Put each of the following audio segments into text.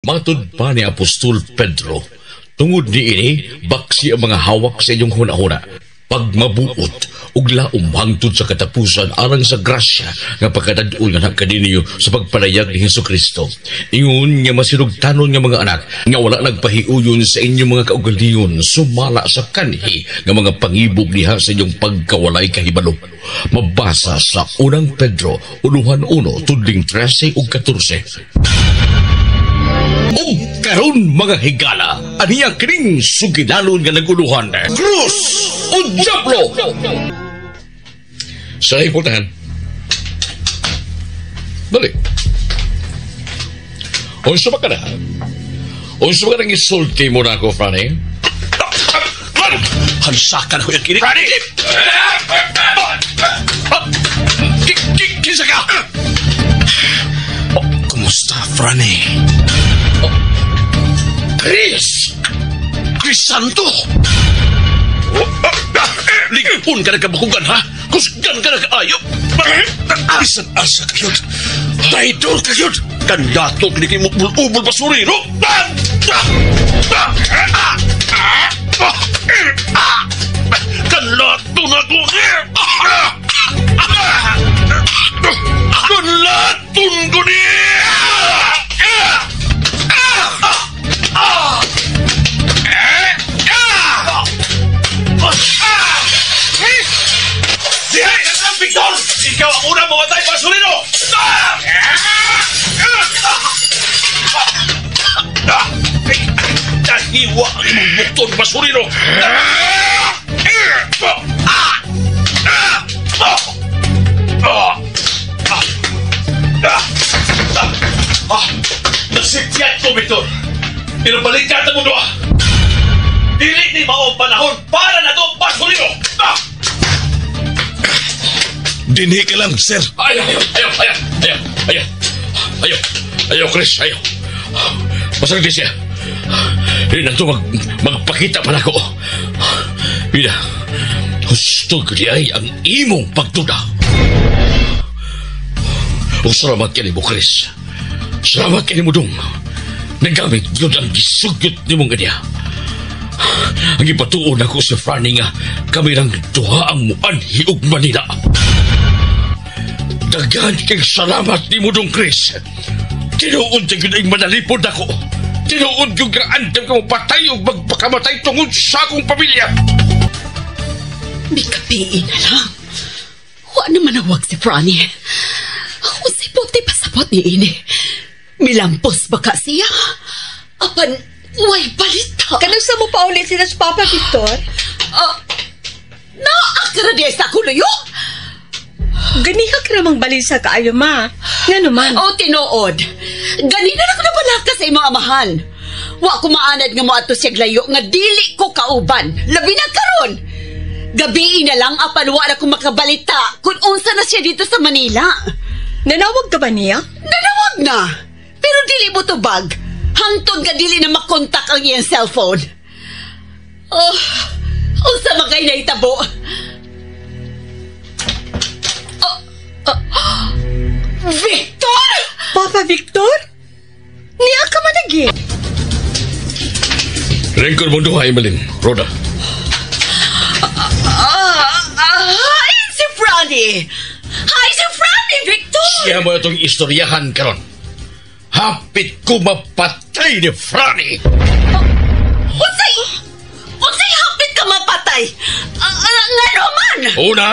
Matud pa ni Apostol Pedro, tungod niini, baksi ang mga hawak sa inyong hunahuna. Pagmabuot ug laom hangtod sa katapusan alang sa grasya nga pagkadad-on nga kaninyo sa pagpalayag ni Hesus Kristo. Ingon nga masinugtanon nga mga anak nga wala nagpahiuyon sa inyong mga kaugalingon sumala sa kanhi nga mga pangibog diha sa inyong pagkawalay kahibalo. Mabasa sa Unang Pedro, uluhan 1, tudling 13 ug 14. Ug karon, mga higala, aniya kining sugilanon nga naguluhan, Krus o Diablo! Sa ipultahan. Dali. Unsa ba ka na? Unsa ba ka nang isulti mo na ako, Franny? Hansakan ko yung kini. Franny! Kinsa ka? Kumusta, Franny? Chris! Crisanto! Ligpon ka nagkabukugan, ha? Kusgan ka nagkaayo! Bisan asa ka yun! Traidor ka yun! Kandato kini kay ubol basurero! Kanlato na ko! Kanlaton ko ni! Diha ka lang, Victor! Ikaw ang unang mamatay, basurero! Nahiwa ang imong bukton, basurero! Nasityat ko, Victor! Pero balikat na mo doa! Dili ni mao panahon para na to, basurero! Dinhi ka lang, sir. Ayaw, ayaw, ayaw, ayaw, ayaw, ayaw, ayaw, Chris, ayaw. Masakit siya. Hindi na ito magpakita pa nako. Ida, husto di ay ang imong pagduda. O salamat kini mo, Chris. Salamat kini mo, dong. Nagamit yun ang gisugyot ni mong kanya. Ang ipatuon ako si Franny nga kami lang duha ang muanhi og Manila. Daghan kay salamat ni mo dong, Chris. Tinuod gyud ay manalipod ako. Tinuod gyud nga andam ka mo patay og magpakamatay tungod sa akong pamilya. Mikapiin na lang. Wa naman nawag si Franny. Unsay puti pasabot ni ini. Milampos ba ka siya? Apan, way balita. Kanus mo pa ulit sila sa Papa Victor? Naakara diay sa akong luyo? Ganiha ka namang balisa kaayo, ma. Nga naman. O tinuod. Ganina na ko nabalaka sa imong amahan. Wa ko maanad nga moadto siya layo nga dili ko kauban. Labi na karon. Gabii na lang apan wa na ko makabalita kung unsa na siya dito sa Manila. Nanawag ka ba niya? Nanawag na. Pero dili mo tubag. Hangtod nga dili na makontak ang iyang cellphone. Oh, unsa man kay nahitabo? Oh, oh, Victor! Papa Victor? Niya ka managi. Lingkod mo duha, Emeline. Roda. Hi, si Franny! Hi, si Franny, Victor! Siya mo itong istoryahan karon. Hapit ko mapatay ni Franny. Unsay! Unsay hapit ka mapatay? Ngano man? Una,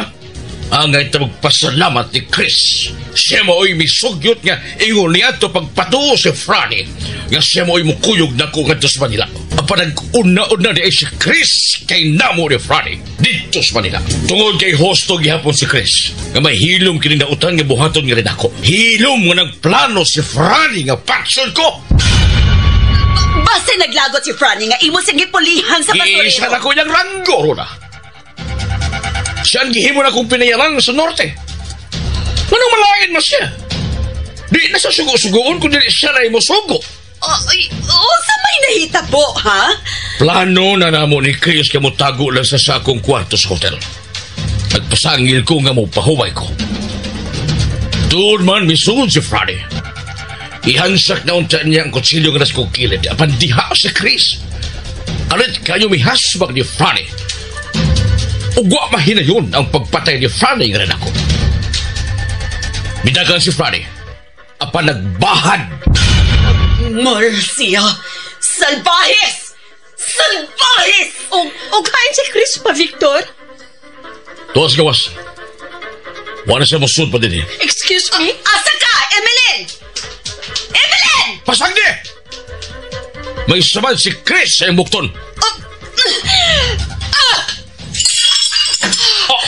ang ito magpasalamat ni Chris. Siya mo o'y misugyot nga ingon niya ito pagpatuo si Franny. Nga siya mo o'y mukuyog na ko ngadto sa Manila. Ang panag-una-una ni ay si Chris kay namo ni Franny dito sa Manila. Tungod kay hosto gihapon si Chris nga may hilom kini nautan nga buhaton nga rin ako. Hilom nga nagplano si Franny nga patson ko. Basta naglagot si Franny nga imo siyang gipulihan sa Giisa basurero. na ko niyang ranggo, Rona. Siya ang gihimo na kong pinayarang sa norte. Anong malain mo siya? Di na sa sugo-sugoon kung dili siya na imo sugo. Ay, unsa may nahitabo, ha? Plano na namo ni Chris nga motago lang sa akong kwarto sa hotel. Nagpasangil ko nga mo pahuway ko. Doon man misugod si Franny. Ihansak na unta niya ang kutsilyo nga nas kong kilid. Apan diha si Chris. Arit kayo mihasbag ni Franny. Ugwa mahinayon ang pagpatay ni Franny nga rin ako. Midagan si Franny. Apan nagbahad. Marcia! Salbahes! Salbahes! O kain si Chris pa, Victor? Tuwas gawas. Wala siya musud pa din eh. Excuse me? Asa ka, Emeline? Emeline! Pasagdi! May samad si Chris sa iyong bukton. Oh,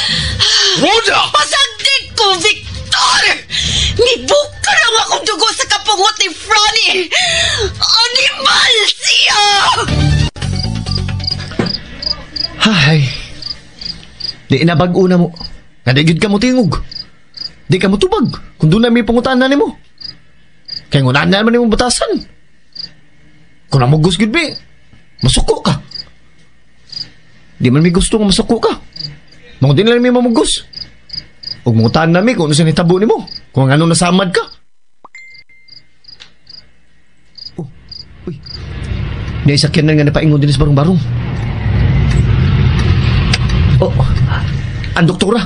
Rhoda! Pasagdi ko, Victor! Nibuka lang akong dugo sa kapungot ni Franny! Animal siya! Hay. Di na bag-o na mo. Nga di gyud ka mo tingog. Di ka mo tubag. Kung doon na may pangutan na nimo. Kaya ngunan na naman nimo batasan. Kung namugos gyud bi, masuko ka. Di man may gusto nga masuko ka. Mga di na lang may mamugos. Ug mangutan na mi kung ano sa nitabo nimo. Kung ano nasamad ka. Oh, uy. Naisakyan na nga napaingon din sa barong-barong. Oh, ang doktora.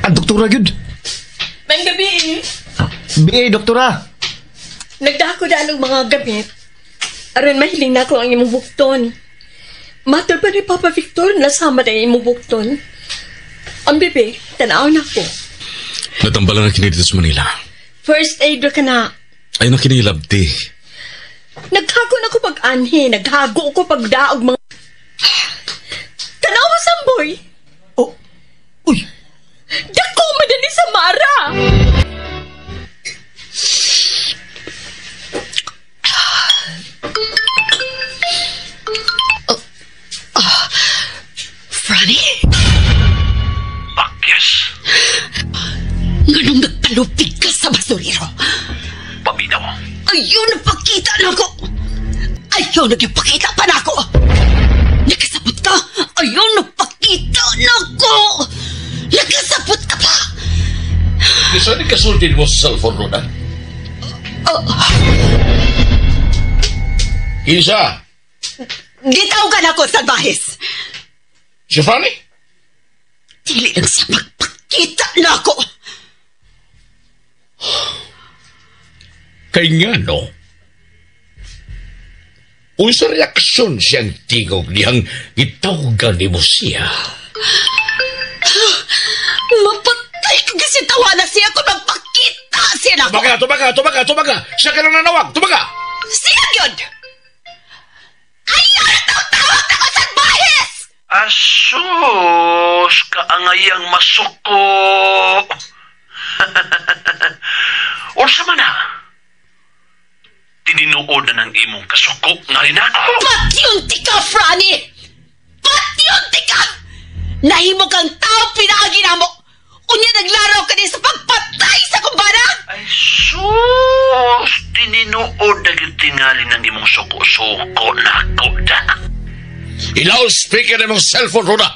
Ang doktora gyud. Mang gabi eh. Bi, doktora. Nagdako na ang mga gamit. Aron mahiling na ako ang imong bukton. Matul pa ni Papa Victor, nasama na ang imong bukton. Ang bebe, tanaw na ko. Natambalan na kini dito sa Manila. First aid ka na. Ay na kinilabti. Naghago na ko pag-anhi, naghago ko pagdaog mga... Tanaw mo, Samboy! Oh, uy! Dako madali sa Mara! Franny? Pakyas. Nganong nagpalupig ka sa basurero? Paminaw. Ayaw na pakita na ako! Ayaw na pakita pa na ako! Nakasabot ka! Ayaw na pakita na ako! Nakasabot ka pa! Saan kasultin mo sa cellphone, Rhoda? Kinsa? Gitaw ka na ako, Salvajes! Si Franny? Dili lang siya magpakita na ako! Kay nga, no? Unsa reaksyon siyang tingog niyang gitawgan ni mo siya? Mapatay ko kasi tawa na siya kung magpakita siya na ako! Tumaga, tumaga, tumaga, tumaga! Siya ka lang nanawag! Tumaga! Siya yun! Ayaw na tawag na ko sa bahis! Asus, kaangayang masuko. Unsa man na? Tininuod na ng imong kasuko nga rin ako. Patyunti ka, Franny! Patyunti ka! Nahimo kang tao pinaagi na mo! Unya naglaro ka din sa pagpatay sa kumbana! Ay sus, tininuod na gyud tingali ng imong suko-suko na ako da. I-loudspeaker na mong cellphone, Rhoda!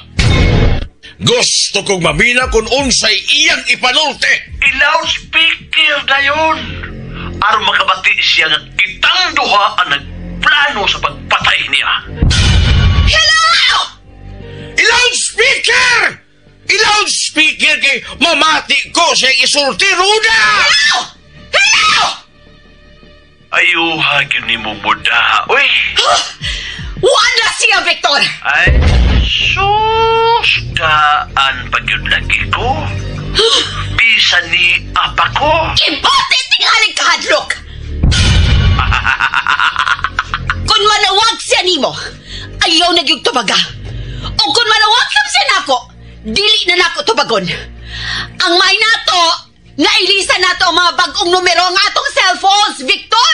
Gusto kong mamina kung unsay iyang ipanulte! I-loudspeaker na yun! Aron makabati siya nga kitang duha ang nagplano sa pagpatay niya. Hello! I-loudspeaker! I-loudspeaker kay mamati ko siya isulti, Rhoda! Hello! Hello! Ayuha gyud nimo muda. Uy! Wala siya, Victor! Ay, sus! Daan pa gyud lagi ko. Bisa ni apa ko. Kibote tingaling kahadlok! Kung manawag siya nimo, ayaw na gyud tubaga. O kung manawag siya nako, dili na nako tubagon. Ang may nato, nailisa nato ang mga bagong numero ang atong cellphones, Victor!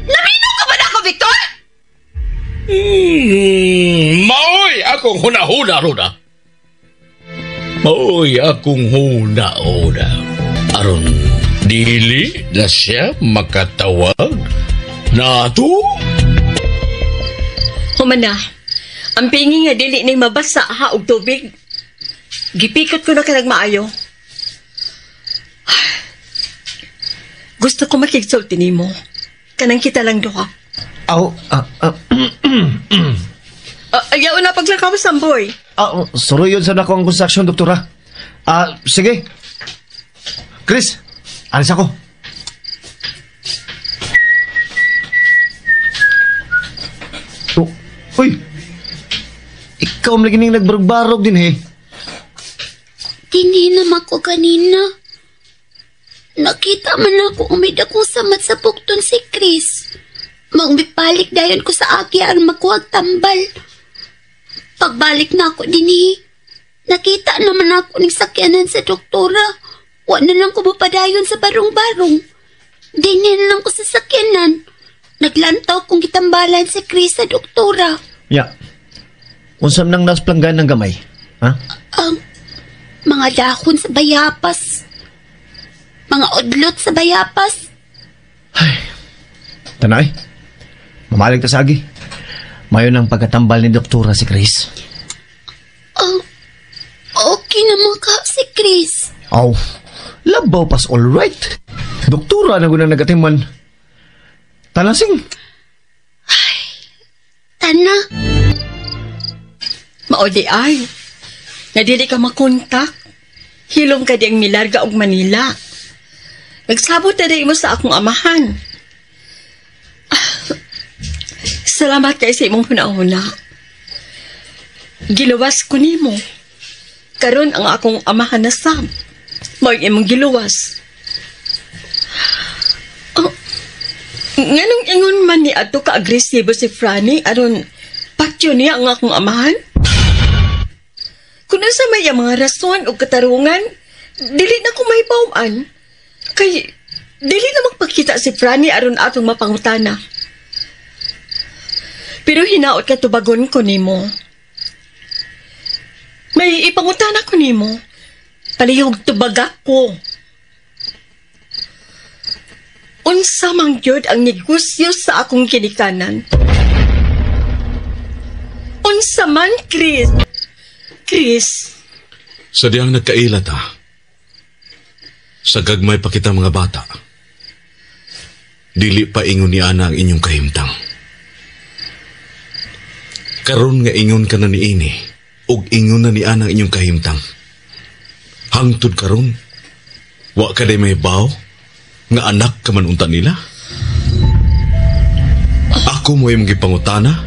Naminaw ka ba nako, Victor? Maoy akong huna-huna, Rhoda. Maoy akong huna-huna. Aron, dili na siya makatawag nato? Humana, ang pingi nga dili ni mabasa ha og tubig. Gipikot ko na ka nagmaayo. Gusto ko makigsulti nimo. Kanang kita lang duha. Aw, Ayaw na paglakaw, Samboy. Suruyon sa nako ang construction, doktora. Sige. Chris, alis ako. Oh, uy! Ikaw ang lagi ning nagbarog-barog din, he. Dinhi naman ko kanina. Nakita man ako ang may dakong samad sa bukton si Chris. Magbibalik dayon ko sa aki aron makuhag tambal. Pagbalik na ako dinhi, nakita naman ako ning sakyanan sa doktora. Wa na lang ko mapadayon sa barong-barong. Dinhi na lang ko sa sakyanan. Naglantaw kong gitambalan si Chris sa doktora. Ya. Unsam nang nasplanggan ng gamay? Ha? Ang mga dahon sa bayapas. Mga udlot sa bayapas. Ay, tanay. Mamalig ta sa agi. Mayon ang pagkatambal ni doktora si Chris. Oh, okay naman ka si Chris. Aw, labaw pas all right. Doktora na gunang nagatiman. Tanasing. Ay, tana. Maodi ay. Nadili ka makontak. Hilom ka diyang milarga og Manila. Nagsabot na rin mo sa akong amahan. Salamat kay sa imong hunahuna. Giluwas ko nimo. Karon ang akong amahan na sab. Mao'y imong giluwas. Oh, nganong ingon man ni adto ka agresibo si Franny aron patyo niya ang akong amahan? Kung unsa may ang mga rason o katarungan, dili na ko mahibawaan. Kay dili na magpakita si Franny aron atong mapangutana. Pero hinaot ka tubagon ko nimo. May ipangutana ko nimo. Palihog tubaga ko. Unsa man gyud ang negosyo sa akong kinikanan? Unsa man, Chris? Chris? Sa diyang nagkaila ta, sa gagmay pa kita mga bata, dili pa ingon ni Ana ang inyong kahimtang. Karon nga ingon ka na ni ini, ug ingon na ni Ana ang inyong kahimtang. Hangtod karon, wa ka day may baw, nga anak ka man unta nila. Ako mo imong gipangutana,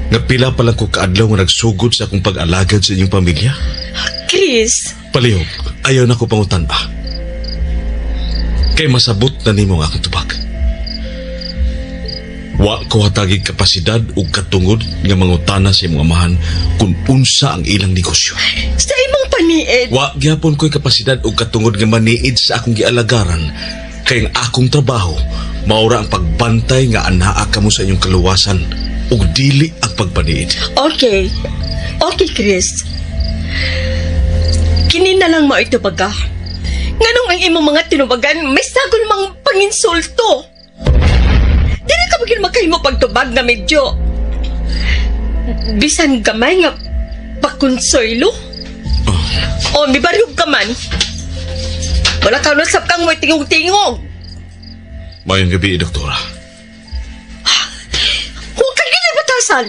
nga pila pa lang ko kaadlaw nga nagsugod sa akong pag-alagad sa inyong pamilya. Chris! Palihog, ayaw na ko pangutan ah. Kay masabot na nimo ang akong tubag. Wa ko hatagig kapasidad ug katungod nga mangutana sa imong amahan kung unsa ang ilang negosyo. Sa imong paniid? Wa gyapon ko'y kapasidad ug katungod nga maniid sa akong gialagaran kay ang akong trabaho maura ang pagbantay nga anaa kamo sa inyong kaluwasan ug dili ang pagpaniid. Okay. Okay, Chris. Kini na lang mo ito baga. Nganong ang imong mga tinubagan may sagol mang panginsulto. Dili ka maging makahimo pagtubag na medyo bisan gamay nga pakonsuelo. Oh. O, mibaryog ka man. Wala ka nusap kang may tingog-tingog. Mayong gabi, doktora. Huwag kang ginibatasan.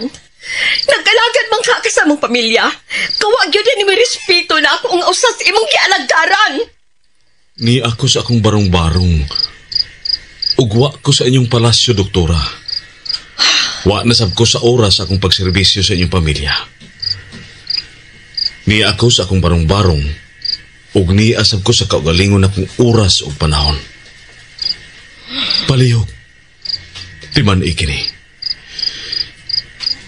Nag-alagad man ka sa among pamilya. Kawag yun din may respeto na ako ang usas imong gialagaran. Ni ako sa akong barong-barong. Ugwa ko sa inyong palasyo, doktora. Wa nasab ko sa oras akong pagserbisyo sa inyong pamilya. Ni ako sa akong barong-barong. Ug ni asab ko sa kaugalingon akong oras ug panahon. Palihog. Timan ikini.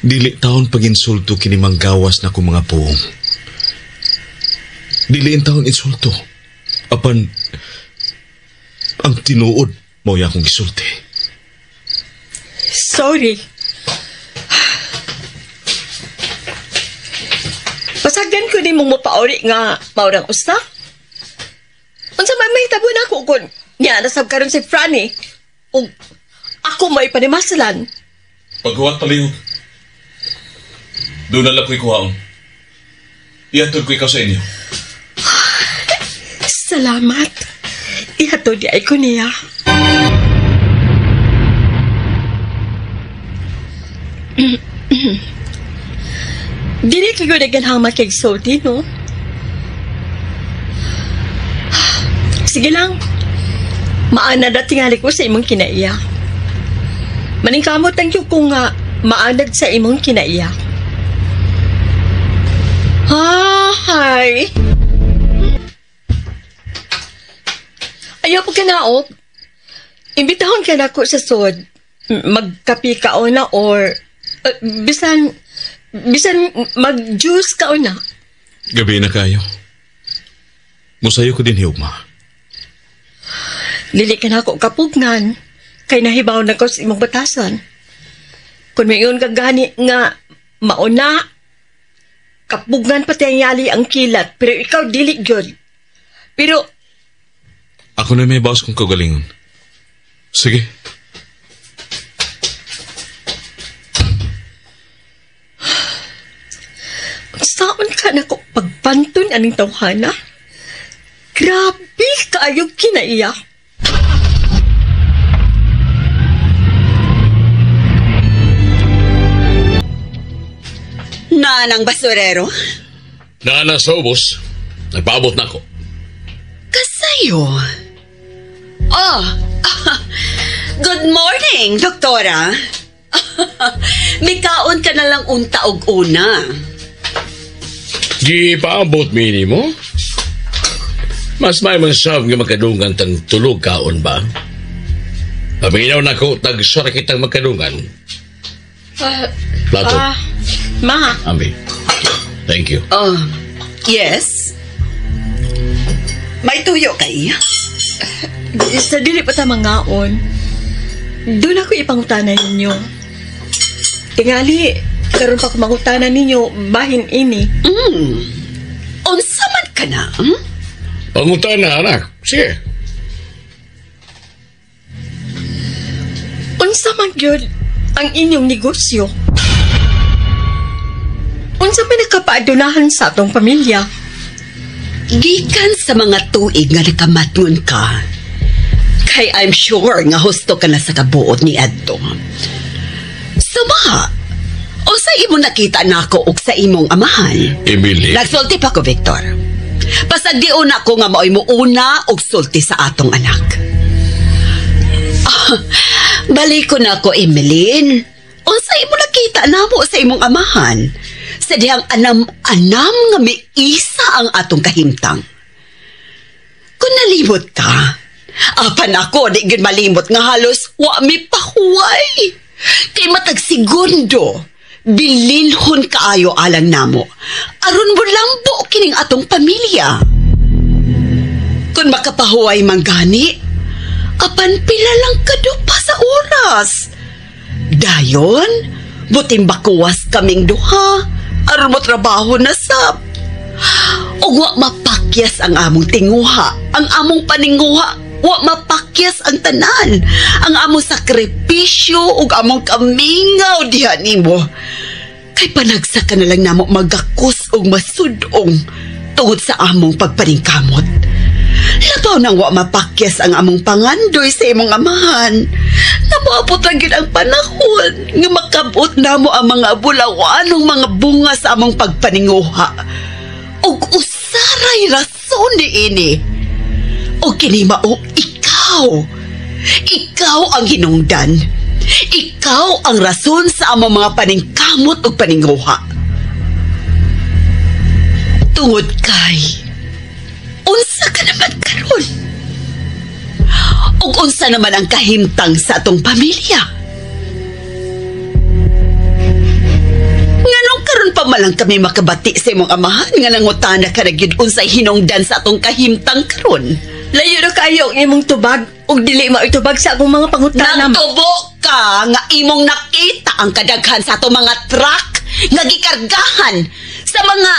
Dili taon paginsulto kini manggawas na kong mga puong. Dili taon insulto. Apan ang tinuod mo akong gisulti. Sorry. Pasagdan ko ni mong mapauri nga maurang usa. Unsa man may tabo na ako kung niya nasab karon si Franny. Ug ako may panimasalan. Paghuwat palihog. Doon na lang ko'y kuhaon. Iatod ko ikaw sa inyo. Salamat. Ihatod di ay ko niya. Dili ka gud ganahang makigsulti, no? Sige lang. Maanad at tingali ko sa imong kinaiya. Maningkamot ang ko nga maanad sa imong kinaiya. Hi! Ayaw po ka na, oh. Imbitahon ka na ko sa sod. Magkapi ka o na or bisan mag-juice ka o na. Gabi na kayo. Musayo ko din hiugma. Dili ka na ako kapugnan. Kay nahibaw na ko sa imong batasan. Kung mayon ka gani nga mauna, kapugnan pati ang yali ang kilat. Pero ikaw dili gyud. Pero ako na may bawas kong kagalingon. Sige. Saan ka na ko pagpanton aning tawhana? Grabe kaayog kinaiya. Nanang basurero? Nana sa ubos. Nagpaabot na ako. Kasayo? Oh, good morning, doktora. Mikaon ka na lang unta og una. Gipaabot mini mo? Mas may man sab nga makadungan tang tulog kaon ba? Paminaw na ko, tagsara kitang makadungan. Plato. Ma. Ambi. Thank you. Oh, yes? May tuyo kay? Sa dili pa ta mangaon. Doon ako ipangutana ninyo. Tingali, karon pa ko mangutana ninyo, bahin ini. Unsa man ka na? Hmm? Pangutana, anak. Sige. Unsa man gyud ang inyong negosyo? Unsa man nakapaadulahan sa atong pamilya? Gikan sa mga tuig nga nakamatngon ka, kay I'm sure nga husto ka na sa kabuot ni adto. Suma, o sa imong nakita nako og sa imong amahan? Emily. Nagsulti pa ko, Victor. Pasagdiuna ko nga maoy mo una og sulti sa atong anak. Balik ko na ko, Emeline. Unsa imo nakita namo sa imong amahan? Sa dihang anam-anam nga miisa ang atong kahimtang. Kung nalimot ka, apan ako di gyud malimot nga halos wa mi pahuway. Kay matag segundo, bilinhon kaayo alang namo. Aron mo lambo kining atong pamilya. Kung makapahuway man gani, apan pila lang kadupa sa oras. Dayon, buting bakuwas kaming duha, aron mo trabaho na sab. Ug wa mapakyas ang among tinguha, ang among paninguha, wa mapakyas ang tanan, ang among sakripisyo ug among kamingaw diha nimo. Kay panagsa ka na lang namo magakos ug masudong tungod sa among pagpaningkamot. Labaw nang wa mapakyas ang among pangandoy sa imong amahan. Namuabot lang yun ang panahon nga makabot namo ang mga bulawanong mga bunga sa among pagpaninguha. Ug usaray rason ni ini. O kini mao ikaw. Ikaw ang hinungdan. Ikaw ang rason sa among mga paningkamot ug paninguha. Tungod kay unsa ka naman karon? Ug unsa naman ang kahimtang sa atong pamilya? Nganong karon pa man lang kami makabati sa imong amahan nga nangutana ka na gyud unsay hinungdan sa atong kahimtang karon? Layo na kayo ang imong tubag ug dili maitubag sa akong mga pangutana. Nagtubo ka nga imong nakita ang kadaghan sa atong mga truck nga gikargahan sa mga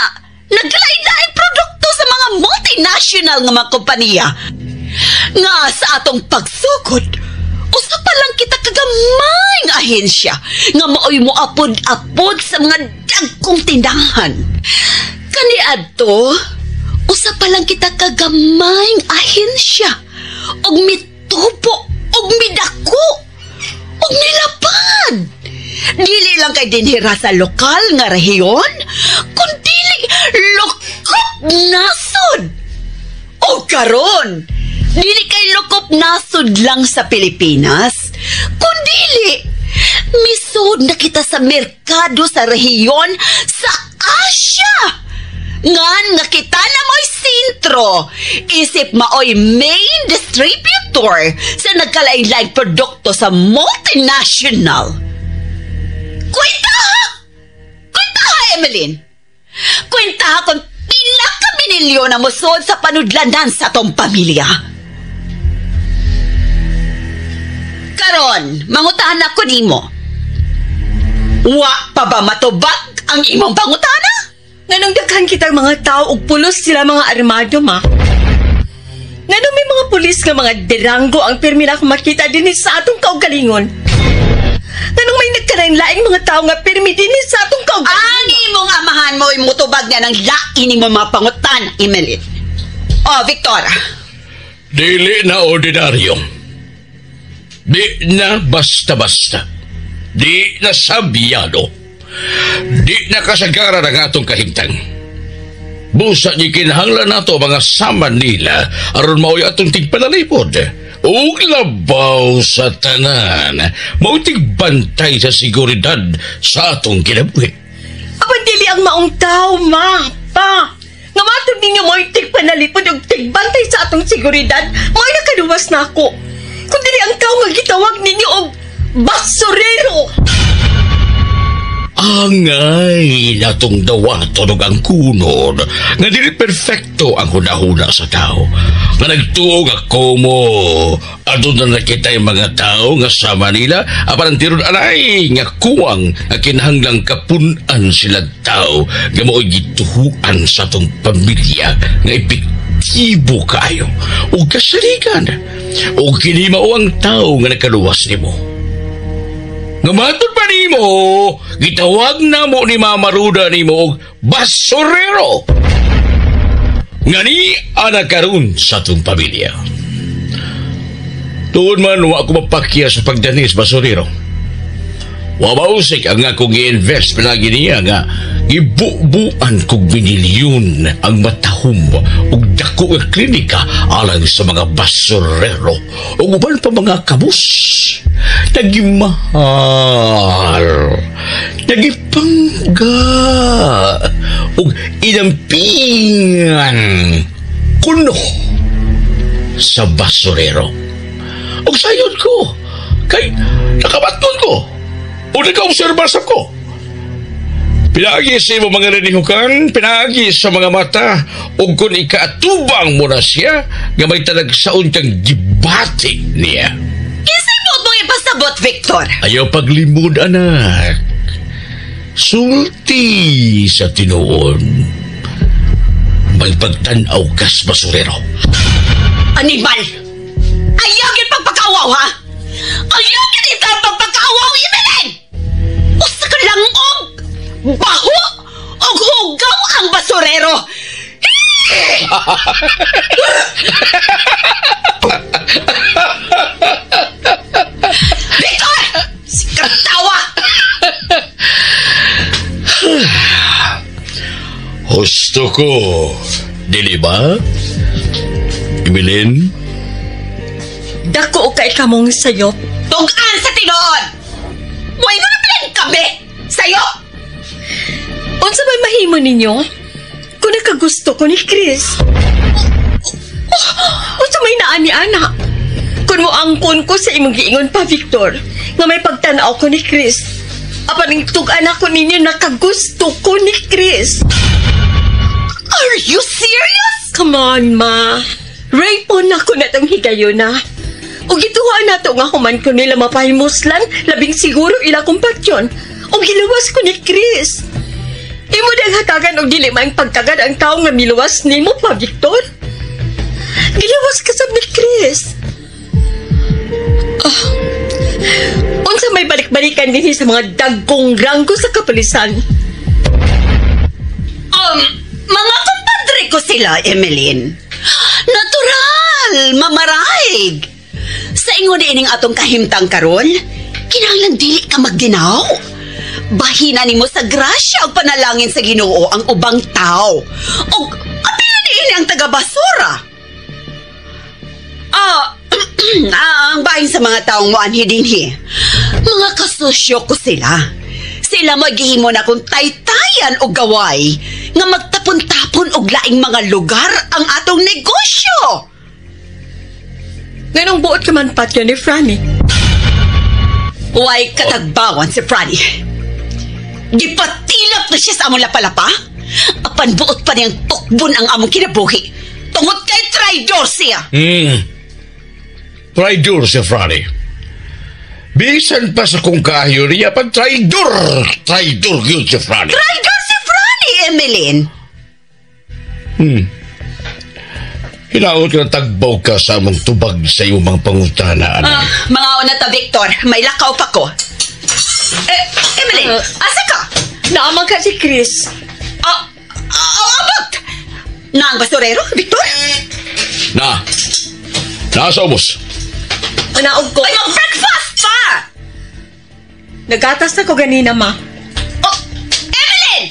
naglain-laing produkto sa mga multinational nga mga kompanya. Nga sa atong pagsugod, usa pa lang kita kagamay nga ahensya nga maoy mo apod-apod sa mga dagkong tindahan. Kaniadto, Usa pa lang kita kagamayng ahensya og mitubo og midako og milapad. Dili lang kay dinhira sa lokal nga rehiyon, kundili lokop nasod. O karon, dili kay lokop nasod lang sa Pilipinas, kundili misod na kita sa merkado sa rehiyon sa Asia. Ngan nga kita na mo'y sentro, isip maoy main distributor sa nagkalain-laing produkto sa multinational. Kwenta ha! Kwenta ha, Emeline! Kwenta ha kung pila ka minilyon na musod sa panudlanan sa tong pamilya. Karon, mangutahan ako nimo. Wa pa ba matubag ang imong pangutana? Nganong daghan kitang mga tao og pulos sila mga armado, ma? Nganong may mga pulis nga mga derango ang pirmi na akong makita dinhi sa atong kaugalingon? Nganong may nagkalain-laing mga tao nga pirmi dinhi sa atong kaugalingon? Ang imong amahan mo mutubag niya ng lain mo mga pangutan, Emeline. Oh, Victor. Dili na ordinaryo. Di na basta-basta. Di na sabyado. Di na kasagaran ang atong kahimtang. Busa ni kinahanglan nato mga sama nila aron mao'y atong tigpanalipod. Ug labaw sa tanan, mao'y tigbantay sa seguridad sa atong kinabuhi. Apan dili ang maong tao, ma, pa. Nga matod ninyo mao'y tigpanalipod ug tigbantay sa atong seguridad, mao'y nakaluwas na ako. Kung dili ang tao nga gitawag ninyo og basurero. Angay natong dawaton og ang kunod nga dili perfecto ang hunahuna sa tao. Nga nagtuo nga komo aduna na kita'y mga tao nga sama nila apan ang tiron anay nga kuwang nga kinahanglang kapun-an sila tao nga mao'y gituhuan sa atong pamilya nga epektibo kaayo ug kasaligan ug kini mao ang tao nga nakaluwas nimo. Nga matod pa nimo, gitawag na mo ni Mama Ruda nimo og basurero. Nga ni ana karon sa atong pamilya. Tuon man wa ko mapakya sa pagdanis basurero. Wa mausik ang akong i-invest palagi niya nga gibubuan kog binilyon ang matahom og dako nga klinika alang sa mga basurero ug uban pa mga kabus. Nagimahal, nagipangga, ug inampingan kuno sa basurero. Ug sayon ko, kay nakabaton ko, o nakaobserba sa ko. Pinaagi sa imong mga rinihukan, pinaagi sa mga mata, ug kung ikaatubang mo na siya, nga may talagsaon kang gibati niya. Kinsay mo mong ipasabot, Victor? Ayaw paglimod, anak. Sulti sa tinuon. May pagtanaw kas basurero. Animal! Ayaw yun pagpakaawaw, ha? Ayaw yun ito ang pagpakaawaw, Emeline! Usa ka lang og baho og hugaw ang basurero! Victor! Sikat tawa! Husto ko, dili ba? Emeline? Dako o kay kamong sayop. Tugan sa tinuod! Muhay mo na pala kami! Sayo! Unsa may mahimo ninyo? Kung nakagusto ko ni Chris. Unsa may naa ni ana? Kung moangkon ko sa imong giingon pa, Victor, nga may pagtan-aw ko ni Chris. Apan ang tug-an ako ninyo nakagusto ko ni Chris. Are you serious? Come on, ma. Rape po na ko na tong higayon na. O gituha na to nga human ko nila mapahimuslan, labing siguro ila kumpatyon. O giluwas ko ni Chris. Imo dang hatagan og dili maing pagtagad ang tao nga miluwas nimo pa, Victor. Giluwas ka sab ni Chris. Unsa may balik-balikan dinhi sa mga dagkong ranggo sa kapulisan? Mga kumpadre ko sila. sila, Emeline. Natural, mamaraig. Sa ingon ining atong kahimtang karon, kinahanglan dili ka magginaw. Bahina nimo sa grasya ug panalangin sa Ginoo ang ubang tao. Og apila niini ang taga-basura. Ang bahin sa mga taong moanhi dinhi. Mga kasosyo ko sila. Sila maghihimo na kung taytayan o gaway nga magtapon-tapon og laing mga lugar ang atong negosyo. Nganong buot ka man patyo ni Franny? Way katagbawan si Franny. Gipatilap na siya sa among lapalapa. Apan buot pa niyang tukbon ang among kinabuhi. Tungod kay traidor siya. Traidor si Franny. Bisan pa sa kung kahayo niya, pag traidor! Traidor yun si Franny. Traidor si Franny, Emeline! Hinaot ka na tagbaw ka sa among tubag sa iyong mga pangutana. Mga una ta, Victor. May lakaw pa ko. Emeline, asa ka? Naamang ka si Chris. Abot! Na ang basurero, Victor? Na. Nasa ubos. Manaog ko. Ay, mag-breakfast pa! Nagatas na ko ganina, ma. Oh, Emeline!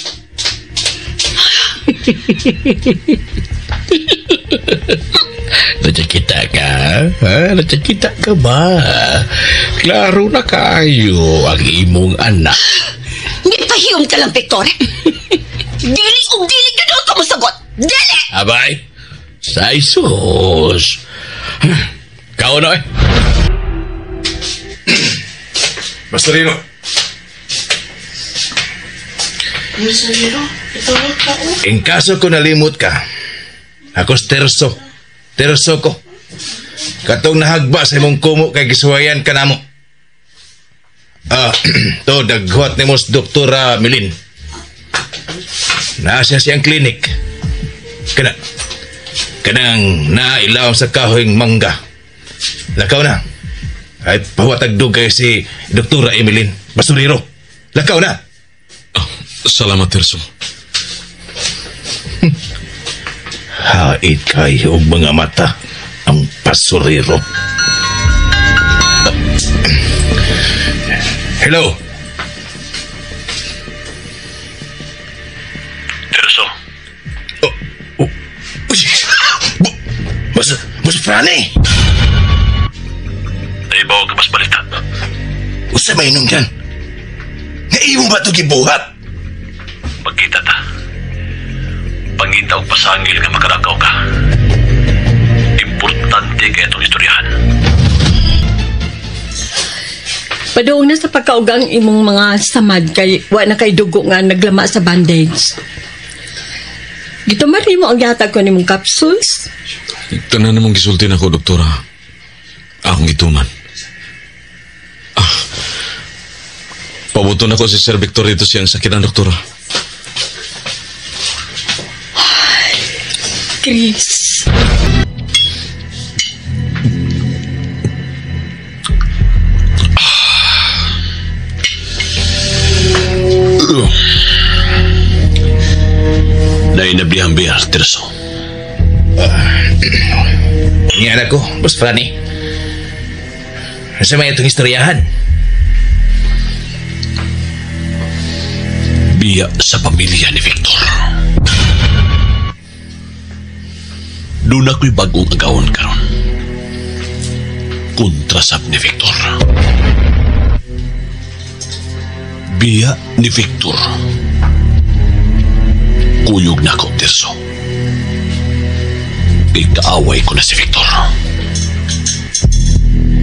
Nakikita ka? Ha? Nakikita ka ba? Klaro na kayo ang imong anak. Nipahiyom ka lang, Victor. Dili og dili ganoon ka mosagot. Dili! Abay, sa Isus. Kao na eh. Basurero. Basurero, itawag ka o. In kaso ko nalimot ka, ako terso. Terso ko. Katong nahagba sa imong kumo kay gisuwayan ka namo. To daghuat ni mos Doktora Milin. Naa siya siyang klinik. Kanang nailaw sa kahoyng mangga. Lakaw na. Ay pahuwatag dugay si Doktora Emeline. Basurero. Lakaw na. Oh, salamat, Terso. Hait kayo og mga mata ang basurero. Hello. Terso. Oh. Mas Franny. Naibaw ka mas balita. Usa may nunggan. Naimo ba ito gibuhat? Magkita ta. Pangita og pasangil nga makarakaw ka. Importante kay itong istoryahan. Paduong na sa pagkaugang imong mga samad kay wa na kay dugo nga naglama sa bandage. Gitumar nimo ang gihatag ko nimong capsules. Tanan namang gisulti nako, doktora. Akong gituman. Pabuto na ko si Sir Victor dito siyang sakitan, doktora. Ay, Chris. Nainablihang biyar, Terso. Nga na ko, Boss Franny. Sa may itong istoryahan. Biya sa pamilya ni Victor. Doon ako'y bagong agawon karon. Kontrasab ni Victor. Biya ni Victor. Kuyog na ako, Tirso. Ikaaway ko na si Victor.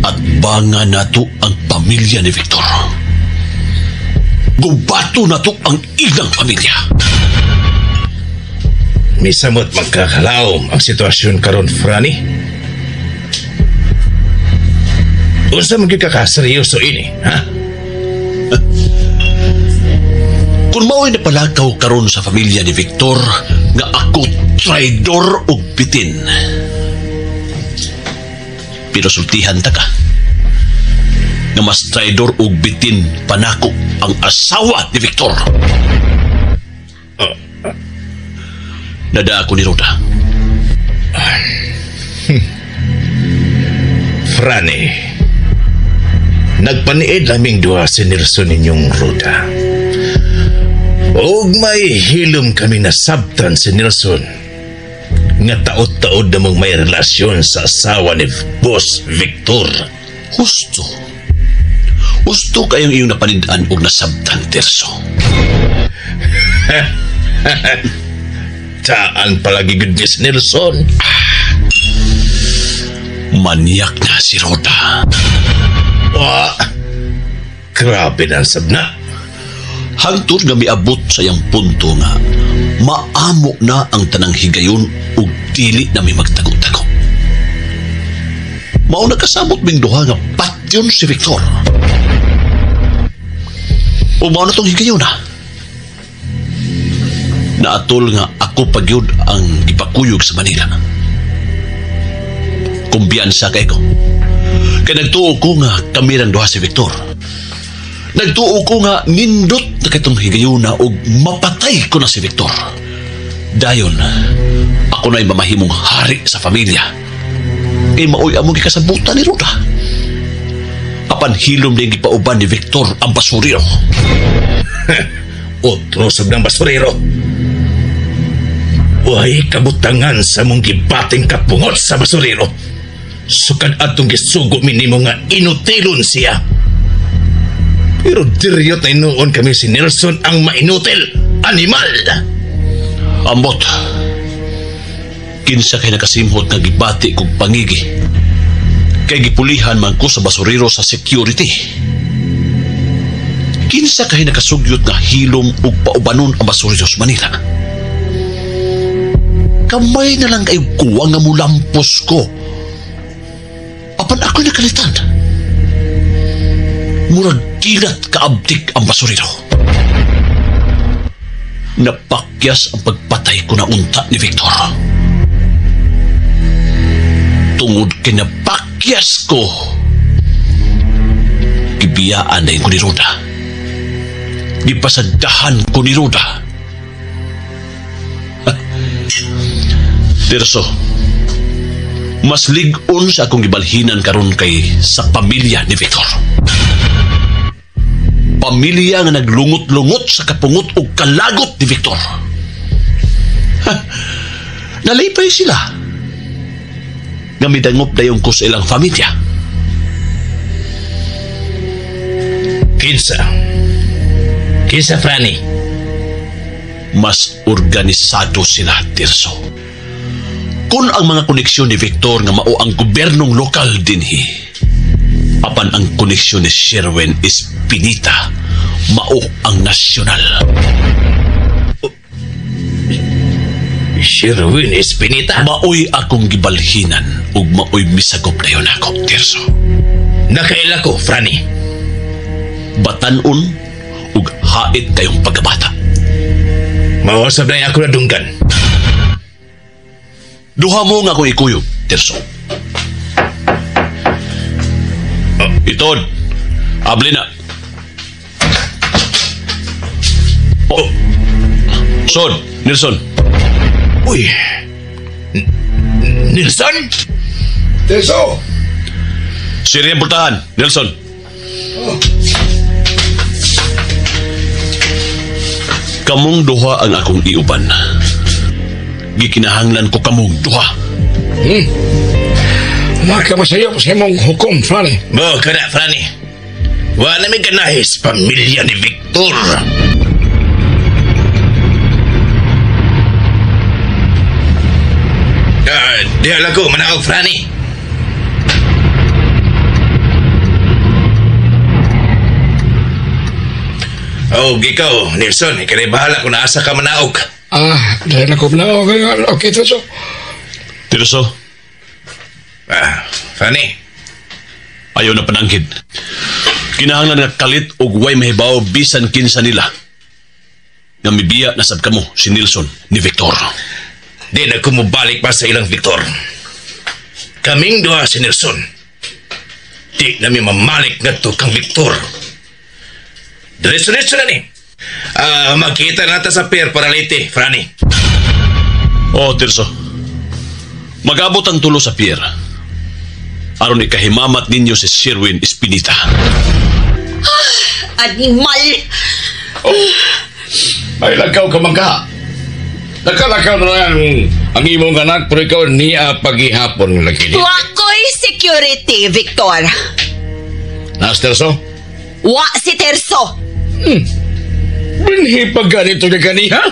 At banga nato ang pamilya ni Victor. Gubato nato ang ilang pamilya. Misamot magkakalaom ang sitwasyon karon, Franny. Unsa man gyud ka kaseryoso ini, ha? Kung mao'y napalakaw karon sa pamilya ni Victor nga ako traidor og bitin. Pero sultihan ta ka nga mas traidor og bitin panako ang asawa ni Victor. Nada ako ni Roda. Franny, nagpaniid laming duha si Nelson ninyong ruda. Og may hilom kami nasabtan si Nelson nga taod-taod namang may relasyon sa asawa ni Boss Victor. Husto. Husto kayong iyong napanidaan og nasabtan, Tirso. Taan palagi gud ni si Nelson. Manyak na si Roda. Wa. Grabe na ang sabna. Hangtod nga miabot sa iyang punto nga maamo na ang tanang higayon ug dili na mi magtago-tago. Mao nagkasabot ming duha nga patyon si Victor. O mao na tong higayon na. Naatol nga ako pagyud ang gipakuyog sa Manila. Kumbiyansa kay ko. Kay nagtuo ko nga kami rang duha si Victor. Nagtuo ko nga nindot na kitong higayuna og mapatay ko na si Victor. Dayon, ako na'y mamahimong hari sa pamilya. Kay maoy among gikasabutan ni Roda. Apan hilom na yung gipauban ni Victor ang basurero. Otro sab ng basurero. Way kabutangan sa mong gibating kapungot sa basurero. Sukad atong gisugo minimo nga inutilon siya. Pero diryot na inuon kami si Nelson ang mainutil. Animal! Ambot. Kinsa kay nakasimhot nga gibati kog pangigi. Kay gipulihan man ko sa basurero sa security. Kinsa kay nakasugyot nga hilom ug paubanon ang basurero sa Manila. Kamay na lang kayo kuwang nga mulampos ko. Apan ako'y nakalitan. Murag kilat kaabtik ang basurero. Napakyas ang pagpatay ko na unta ni Victor. Tungod kay napakyas ko, gibiyaan na ko ni Roda. Gipasadahan ko ni Roda. Tirso, mas lig-on sa akong gibalhinan karon kay sa pamilya ni Victor. Pamilya nga naglungot-lungot sa kapungot o kalagot ni Victor. Ha, nalipay sila. Nga midangop dayon ko sa ilang pamilya. Kinsa? Kinsa, Franny? Mas organisado sila, Tirso. Kung ang mga koneksyon ni Victor nga mao ang gobyernong lokal dinhi, apan ang koneksyon ni Sherwin Espinita mao ang nasyonal. Sherwin Espinita? Maoy akong gibalhinan ug maoy misagop na yun ako, Tirso. Nakaila ko, Franny. Batanon ug hait kayong pagkabata. Mawasab na ako nadunggan. Duha mo nga akong ikuyog, Tirso. Itod, abli na. Oh. Son, Nelson. Uy. Nelson? Tirso! Siri ang pultahan, Nelson. Oh. Kamong duha ang akong iuban. Gikinahanglan ko kamong duha. Makamasayop sa imong hukom, Franny. Mo ka na, Franny. Wala may ganahis pamilya ni Victor. Diha lang ko, manaog, Franny. Oh, ikaw, Nelson, ikaw na bahala kung naasa ka manaog. Dahil ako manaog. Okay, Tirso. Tirso. Franny. Ayaw na panangkid. Kinahanglan nga kalit og way mahibaw bisan kinsa nila. Nga mibiya na sab kamo si Nelson ni Victor. Di na kumubalik pa sa ilang Victor. Kaming duha si Nelson. Di na mi mamalik ngadto kang Victor. Diretso-diretso na ni. Magkita na ta sa pier para late, Franny. Oh, Tirso. Mag-abot ang tulo sa pier. Aron ikahimamat ninyo si Sherwin Espinita. Animal! Oh, may lakaw ka man ka. Nakalakaw na lang ang imong anak pero ikaw niya paghihapon lagi. Wa ko'y security, Victor. Nas Terso? Wa si Terso. Binhi pa ganito na ganiha?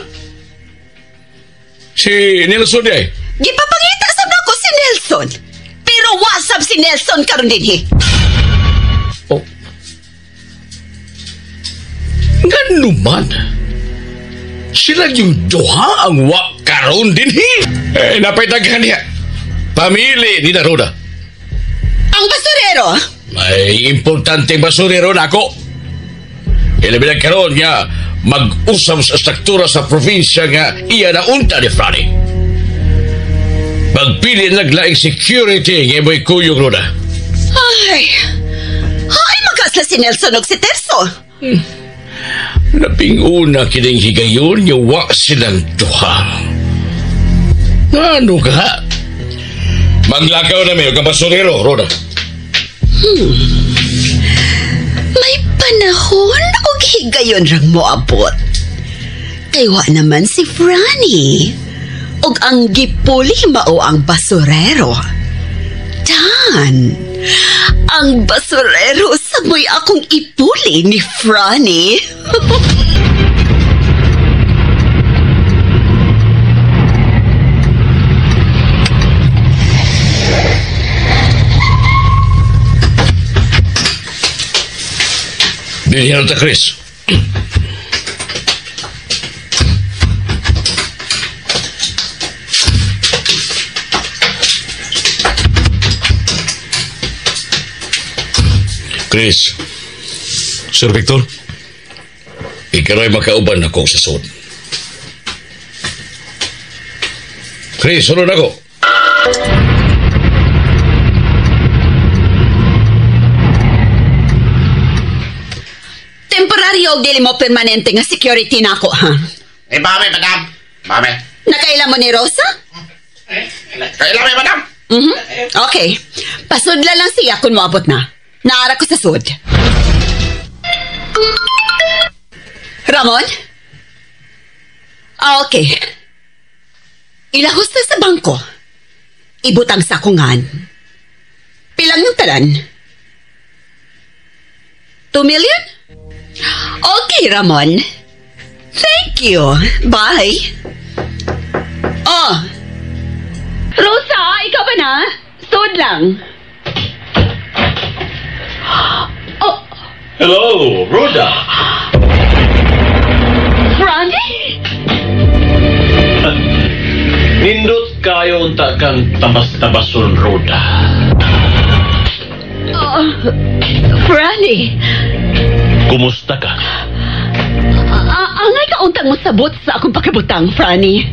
Si Nelson di ay? Gipapangita sab nako si Nelson. Pero wa sab si Nelson karon dinhi. Oh. Ngano man? Sila yung duha ang wa karon dinhi. Eh, napay daghan niya. Pamili ni Daroda. Ang basurero? May importanteng basurero na ako. Ilabi na karon niya mag-usap sa struktura sa probinsya nga iya na unta ni Franny. Pagpili naglaing security nga mo'y kuyog Roda. Ay, ay magasla si Nelson og si Terso. Labing una kining higayon nga wa silang duha. Ano ka? Maglakaw na may ang basurero, Roda. May panahon og higayon rang moabot. Kay wa naman si Franny. Og ang gipuli mao ang basurero. Dan, ang basurero sa mo'y akong ipuli ni Franny. Dinhi na ta, Chris. Chris. Sir Victor? Ikaw ay makauban ako sa sud. Chris, sunod ako. Temporaryo og dili mo permanente nga security na ako, ha? Eh, mame, madam. Mame. Nakaila mo ni Rosa? Kaila mi, madam. Mm-hmm. Okay. Pasudla lang siya kung moabot na. Naara ko sa sud. Ramon? Ah, okay. Ilahos na sa bangko. Ibutang sa kungan. Pilang yung talan? 2 million? Okay, Ramon. Thank you. Bye. Oh. Rosa, ikaw ba na? Sud lang. Oh. Hello, Rhoda. Franny? Nindot kayo unta kang tabas-tabason, Rhoda. Oh, Franny. Kumusta ka? Angay ka untang mosabot sa akong pakibutang, Franny.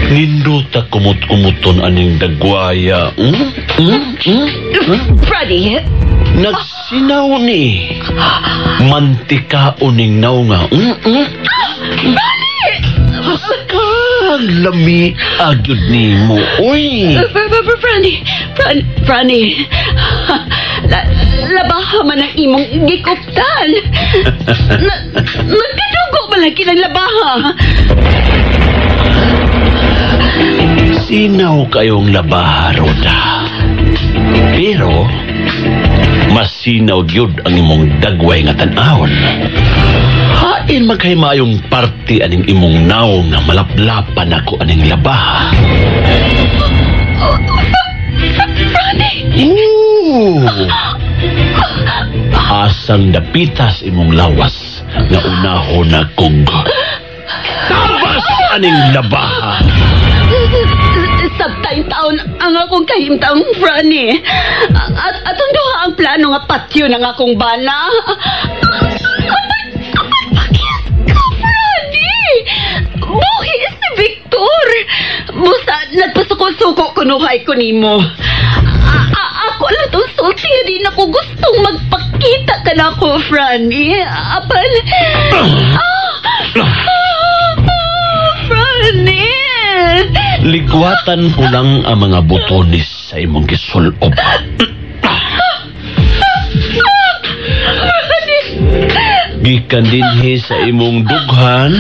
Nindot kumut-kumuton aning dagwaya. Franny. Nagsinaw ni. Mantika uning naw nga. Franny! Kang lami agyud nimo. Uy! Franny! Franny! Labaha man ang imong gikuptan. Nagkadugo man lang kinang labaha. Sinaw kayong labaha, Roda. Pero, masinaw gyud ang imong dagway nga tan-awon. Hain magkaymayong parte aning imong naong nga malaplapan ako aning labaha. Franny! Ooh! Asang dapitas imong lawas nga unahon na kog tabas aning labaha. Sabtang taon ang akong kahimtang, Franny. At atong duha ang plano nga patyo ng akong bana. Apan pakis ka, Franny! Buhi si Victor! Busa, nagpasuko-suko kunuhay ko nimo. Ako lang itong sulti nga di na ko gustong magpakita ka na ako, Franny. Apan... Franny! Ligwatan ko lang ang mga botones sa sa imong gisulob. Gikan dinhi sa imong dughan.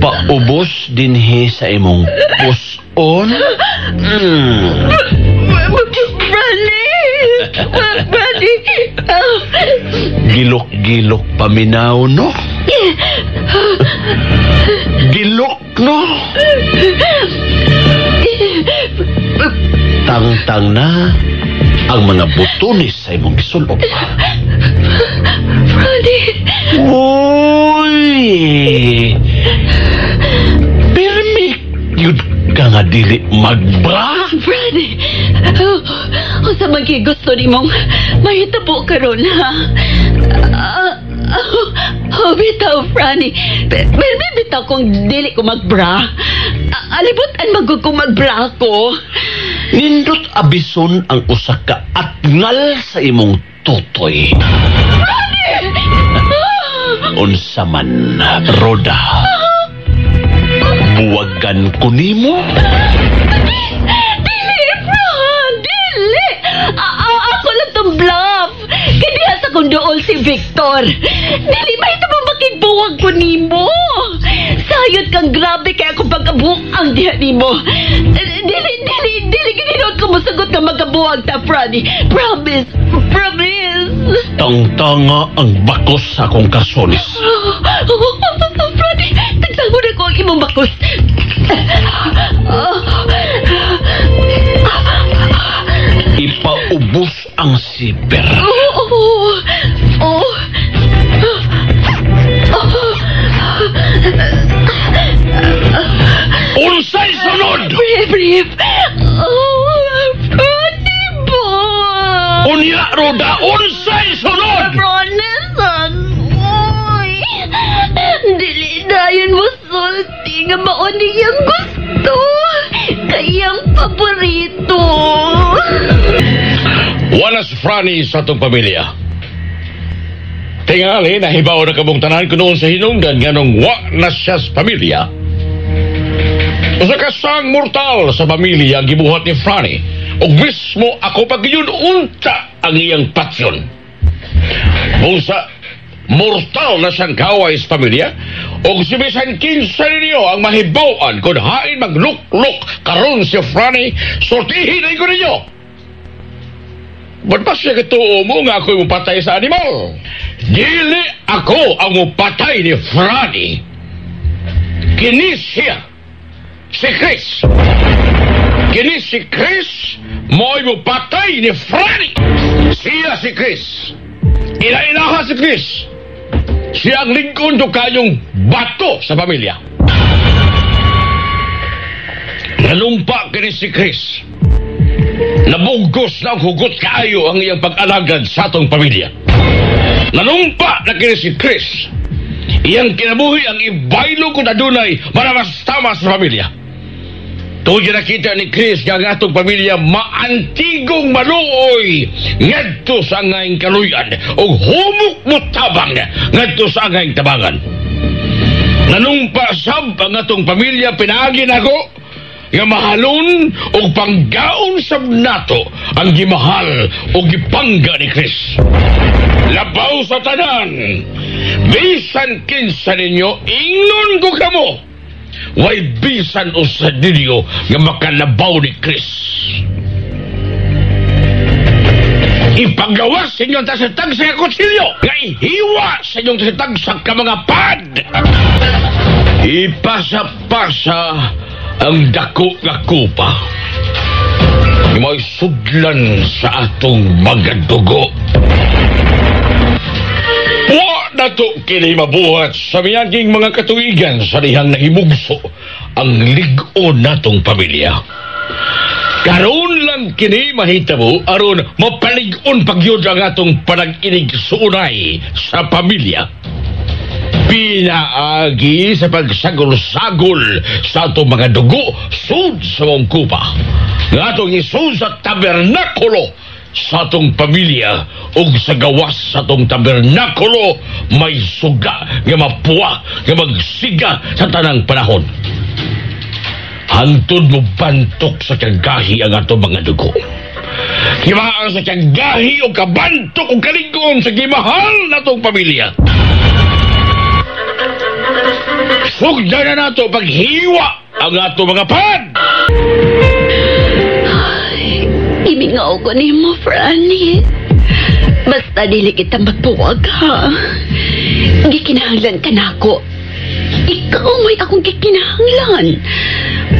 Paubos dinhi sa imong puson. Brani! Brani! Gilok-gilok paminaw, no? Gilok, no? Tangtang na ang mga butones sa imong gisulob. Brani! Uy! Pirmi yun ka nga dili magbra? Brani! Unsa man kay gusto nimong mahitabo karon, ha? Bitaw, Franny. Pirmi bitaw kung dili ko magbra. Alibutan magud kung magbra ko. Nindot abison ang usa ka atngal sa imong tutoy. Unsa man, Roda, buwagan ko nimo? Dili, Fran! Dili! Ako lang tong bluff. Kaya sa kong dool si Victor. Dili, may ito mo makigbuwag ko nimo. Sayot kang grabe kaya akong pagkabuang diha nimo. Dili, dili, dili, gininod ko mosagot nga magkabuwag ta, Franny. Promise, promise. Tangtanga ang bakos sa akong karsonis. Franny, tagsangon ako ang imong bakos. Ipaubos ang siper. Oo. Unsay sunod? Brief, brief. Oh, Franny boy. Unya, Roda, unsay sunod? Pronesan. Uy. Dili dayon mo sulti nga mao niyang gusto. Kayang paborito. Wala si Franny sa atong pamilya. Tingali, nahibaw na kamong tanan ko noon sa hinungdan nganong wa na siya sa pamilya. Usa ka sang mortal sa pamilya ang gibuhat ni Franny. Ug mismo ako pag yun unta ang iyang patsyon. Busa, mortal na siyang kaway sa pamilya. Ug si bisan kinsa ninyo ang mahibaw-an kung hain maglukluk karon si Franny, sortihin ay ko ninyo. Ba't ba siya katuo mo nga ako'y mupatay sa animal? Dili ako ang mupatay ni Franny. Kini siya, si Chris. Kini si Chris, mo'y mupatay ni Franny. Siya si Chris. Ila-ilaha si Chris. Siya ang lingkod do kayong bato sa pamilya. Nalumpa kini si Chris. Nabugos na ang hugot kaayo ang iyang pag-alagad sa atong pamilya. Nanumpa na kini si Chris. Iyang kinabuhi ang ibaylo kung adunay maramastama sa pamilya. Tungod nakita ni Chris nga ang atong pamilya maantigong maluoy ngadto sa angayng kaluyan ug humok mutabang ngadto sa angayng tabangan. Nanumpa sab ang atong pamilya pinaagi nako nga mahalon og panggaon sab nato ang gimahal og gipangga ni Chris. Labaw sa tanan, bisan kinsa ninyo ingnon ko kamo, way bisan usa ninyo nga makalabaw ni Chris. Ipagawas sa inyong tasitag sa kutsilyo, nga ihiwa sa inyong tasitag sa mga pad. Ipasa-pasa ang dako nga kupa nga may sudlan sa atong mga dugo. Wa na to kini mabuhat sa miyaging mga katuigan sa dihang nahimugso ang lig-on natong pamilya. Karon lang kini mahitabo aron mapalig-on pagyud ang atong panag-inig suunay sa pamilya. Pinaagi sa pagsagol-sagol sa atong mga dugo sud sa mong kupa. Nga atong isud sa tabernakulo sa atong pamilya ug sa gawas sa atong tabernakulo may suga nga mapuwa nga magsiga sa tanang panahon. Hantod mo bantok sa kagahi ang ato mga dugo. Himaan sa kagahi o kabantok o kalingon sa gimahal na tong pamilya. Sugdan na nato paghiwa ang ato mga pad! Ay, imingaw ko ni mo, Franny. Basta dili kita magbuwag, ha? Gikinahanglan ka na ako. Ikaw mo'y akong gikinahanglan.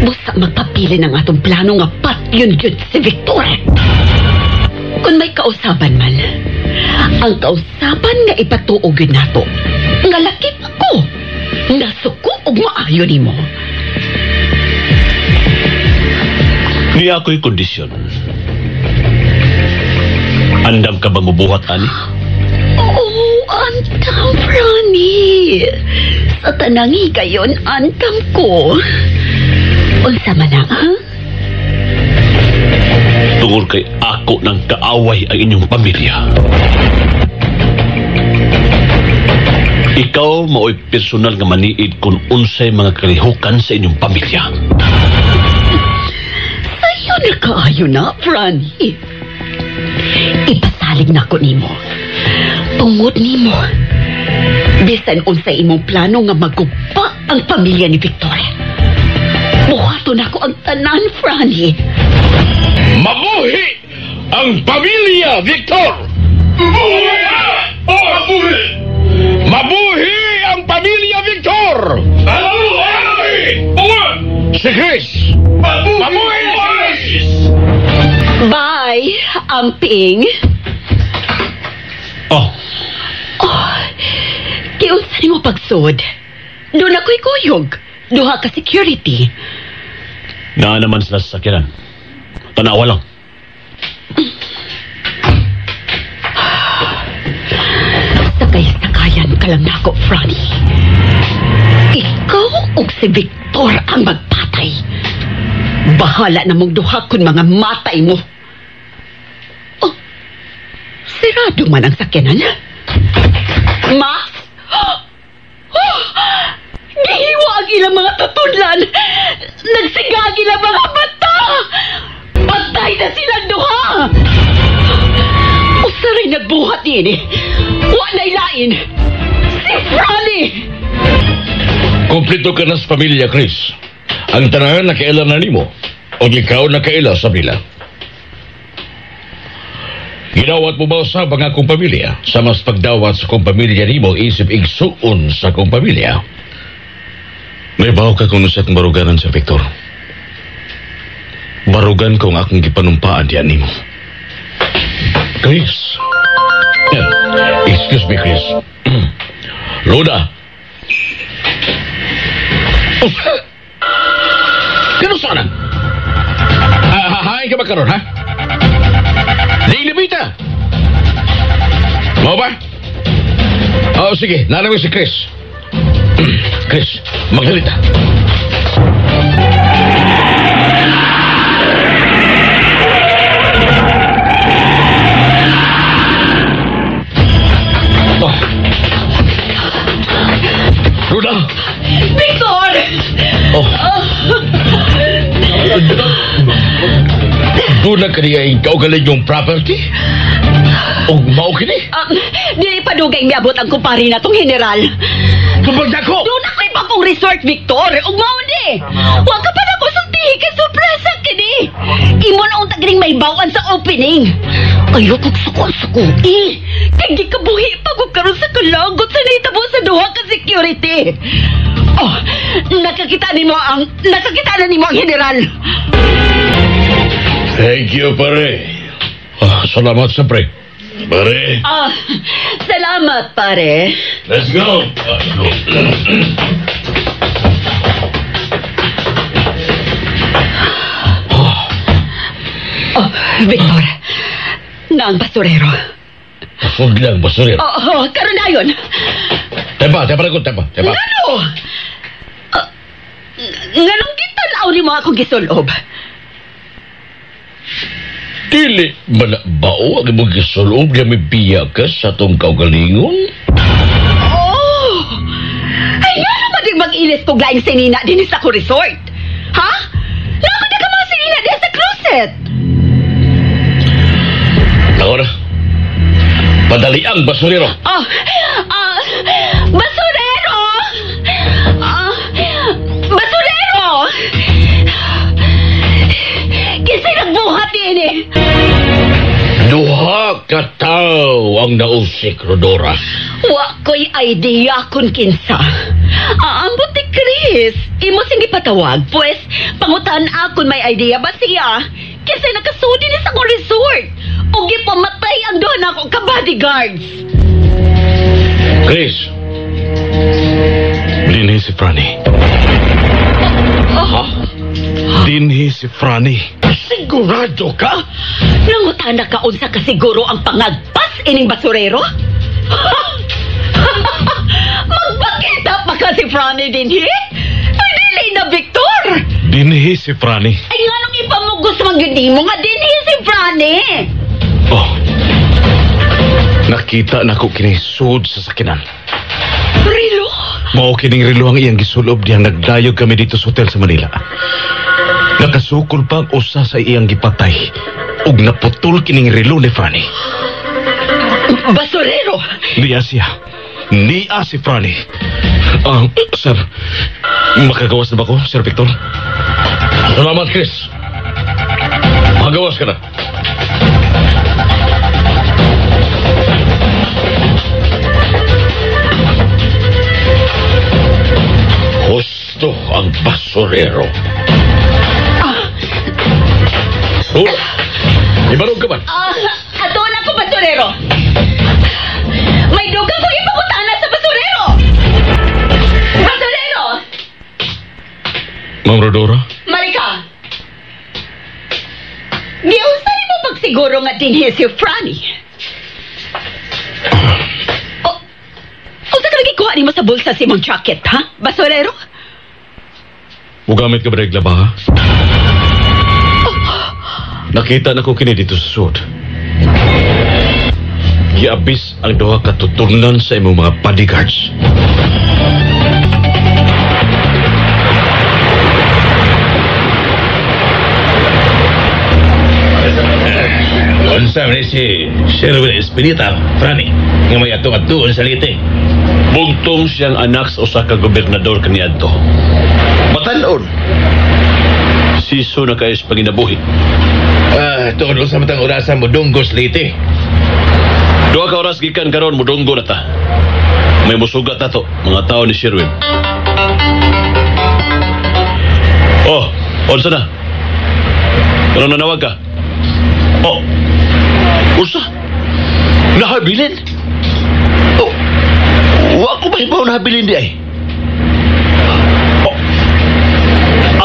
Busa magpapili ng atong plano nga patyon yun si Victor. Kung may kausaban man, ang kausaban nga ipatuog yun nato, nga lakip ako, nasuko og maayo nimo. Niya ako'y kondisyon. Andam ka bang mubuhat, ani? Oo, andam, Franny. Sa tanang higayon, andam ko. Unsa man na, ha? Tungod kay ako ng kaaway ang inyong pamilya. Ikaw mao'y personal nga maniid kung unsay mga kalihukan sa inyong pamilya. Sayo na kaayo na, Franny. Ipasalig na ko nimo. Tungod nimo. Bisan unsay imong plano nga maguba ang pamilya ni Victor. Buhaton ako ang tanan, Franny. Mabuhi ang pamilya, Victor! Mabuhi! Mabuhi! Mabuhi ang pamilya, Victor! Mabuhi! Si Chris! Mabuhi si Chris! Bye, Amping. Oh. Oh, kiunsa nimo pagsud? Doon ako'y kuyog. Duha ka security. Naa naman sila sa sakyanan. Tanawa lang. Sakay-sakayan ka lang nako, Franny. Ikaw ug si Victor ang magpatay. Bahala na mong duha kun mga matay mo. Oh, sirado man ang sakyanan. Max? Oh, gihiwa ang ilang mga tutudlan. Nagsiga ang ilang mga mata. Patay na silang duha. Usaray nagbuhat niini. Wa na'y lain. Si Franny! Kompleto ka na sa pamilya, Chris. Ang tanan nakaila na nimo o ikaw nakaila sa bila. Ginawat mo ba sa mga akong pamilya? Sa mas pagdawat sa akong pamilya nimo, isip igsuon sa akong pamilya. May bawo ka kung sa akong baruganan sa Victor. Barugan ko ang akong gipanumpaan diyan nimo. Chris. Excuse me, Chris. Loda. Kano sana? Hahain ka ba karon, ha? Di ilibita! Mau ba? Oh, sige. Narawin si Chris. Chris, magsalita. Oh. Ruda! Victor! Oh. Doon na kaniya kaugaling yung property? O mao kini? Dili pa dugay miabot ang kumpare na tong general. Tumagdako! Doon ako'y bagong resort, Victor! Ug mao ni! Wa ka pa na ko sultihi kay sorpresa kini! Imo na unta gining may bawan sa opening! Ayaw kog suko-suko eh! Kay gikabuhi pa ko karon sa kalagot sa nahitabo sa duha ka security! Oh, nakakita na nimo ang general. Thank you, pare. Ah, salamat sa pre. Pare. Ah, salamat, pare. Let's go. Oh, Victor. Na ang basurero. Huwag lang, basurero. Oo, oh, karon na yun. Tepa. Ngano? Nganong gitanaw ni mo akong gisulob? Dili man bao ang imong gisulob nga may biya ka sa atong kaugalingon? Oh! Ay, nga naman din mag-ilis kong laing sinina din sa ko resort. Ha? Padali ang basurero. Oh, basurero! Basurero! Kinsay nagbuhat niini? Duha ka tawo ang nausik, Rodora. Wa ko'y idea kung kinsa. Aambot ni Chris. Imo sing gipatawag. Pues, pangutan akon may idea ba siya? Kasi nakasudi ni sa akong resort. O gipamatay ang duha nako ka bodyguards. Chris. Dinhi si Franny. Ha? Dinhi si Franny. Sigurado ka? Nangutana ka unsa ka siguro ang pangagpas ining basurero? Magpakita pa ka si Franny dinhi? Ay, dili na, Victor! Dinhi si Franny. Ay, nga nung ipamugos man gyud nimo nga dinhi si Franny! Oh. Nakita na ko kini sud sa sakinan. Rilo? Mao kining relo ang iyang gisulob diyang nagdayog kami dito sa hotel sa Manila. Nakasukol pa ang usa sa iyang gipatay ug naputol kining relo ni Franny. Basurero! Niya siya. Niya si Franny. Sir, makagawas na ba ko, Sir Victor? Salamat, Chris. Magawas ka na. Husto ang basurero. Hola! Ibarog ka man. Ato na ko, basurero! May duga ko ipangutana sa basurero! Basurero! Ma'am Rodora? Marika! Giunsa nimo pagsiguro nga dinhi si Franny? O, unsa ka nagikuha nimo sa bulsa si imong jacket, ha? Basurero? Mugamit ka ba laba, ha? Nakita na ko kini dito sa sud. Giabis ang duha ka tuturnan sa imong mga bodyguards. Unsa man si Sherwin Espinita, Franny, nga may atong atuon sa Leyte. Bugtong siyang anak sa usa ka gobernador kaniadto. Batan-on. Siso na kayo sa panginabuhi. Tuod unsa man tang orasa mo dunggos Leyte. Duha ka oras gikan karon mudunggo na ta. May musugat na to, mga tao ni Sherwin. Oh, unsa na? Ano nanawag ka? Oh, unsa? Nahabilin? Oh, wa ko mahibaw nahabilin di ay. Oh,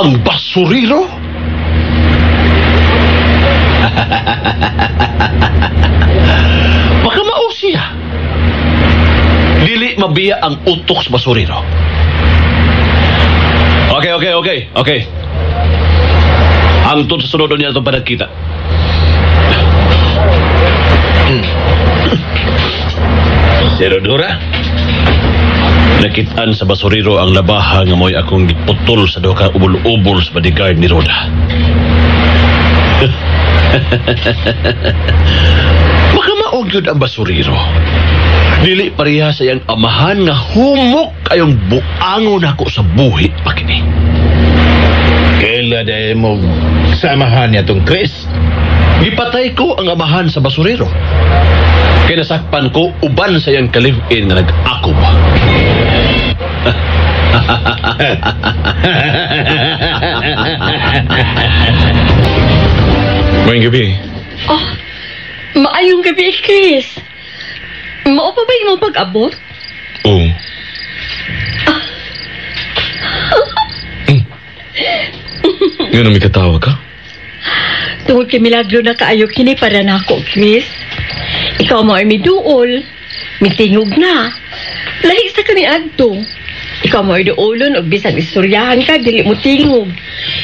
ang basurero? Baka mao siya. Dili mabiya ang utok sa basurero. Okay. Hangtod sa sunod niya itong panagkita. Si Rodora? Nakitaan sa basurero ang labaha nga mo'y akong giputol sa duha ka ubol-ubol sa bodyguard ni Roda. Baka maog yun ang basurero. Dili pareha sa iyang amahan nga humok kayong buangon ako sa buhi pa kini. Kaila dahil mo samahan niya tong Chris? Gipatay ko ang amahan sa basurero. Kaya nasakpan ko uban sa iyang ka-live-in nga nag-akob. Maayong gabi. Oh, maayong gabi, Chris. Mao pa ba imong pag-abot? Oo. Nga may katawa ka? Tungod kay milagro na kaayo kini para nako, Chris. Ikaw mo ay miduol, mitingog na. Lahi sa kami adto. Ikaw mo ay duolon og bisan istoryahan ka, dili mo tingog.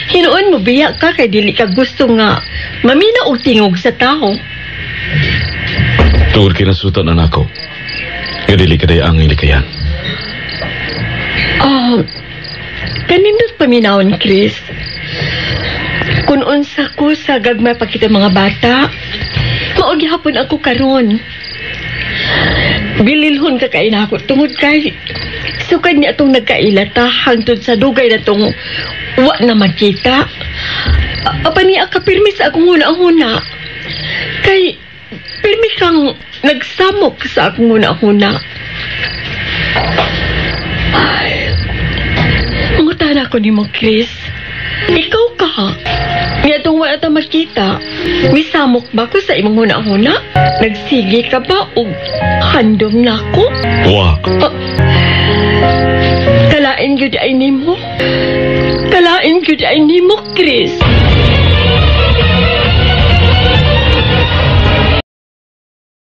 Hinuon mo biya ka kay dili ka gusto nga mamina og tingog sa tao. Tungod kay nasutan na nako. Nga dili ka day ang ilikayan. Kanindot paminawon, Chris. Kung unsa ko sa gagmay pa kita mga bata, mao gihapon ako karon. Bililhon ka kay nako tungod kay sukad niya itong nagkaila ta hangtod sa dugay na tong wa na magkita. Apan niya ka pirmi sa akong huna-huna. Kay pirmi kang nagsamok sa akong huna-huna. Ay, mangutana ko nimo, Chris. Ikaw ka. Niya itong wala ta makita. Misamok ba ko sa imong huna-huna? Nagsige ka ba og handom na ko? Wa. Kalain gyud ay nimo. Kalain gyud ay nimo, Chris.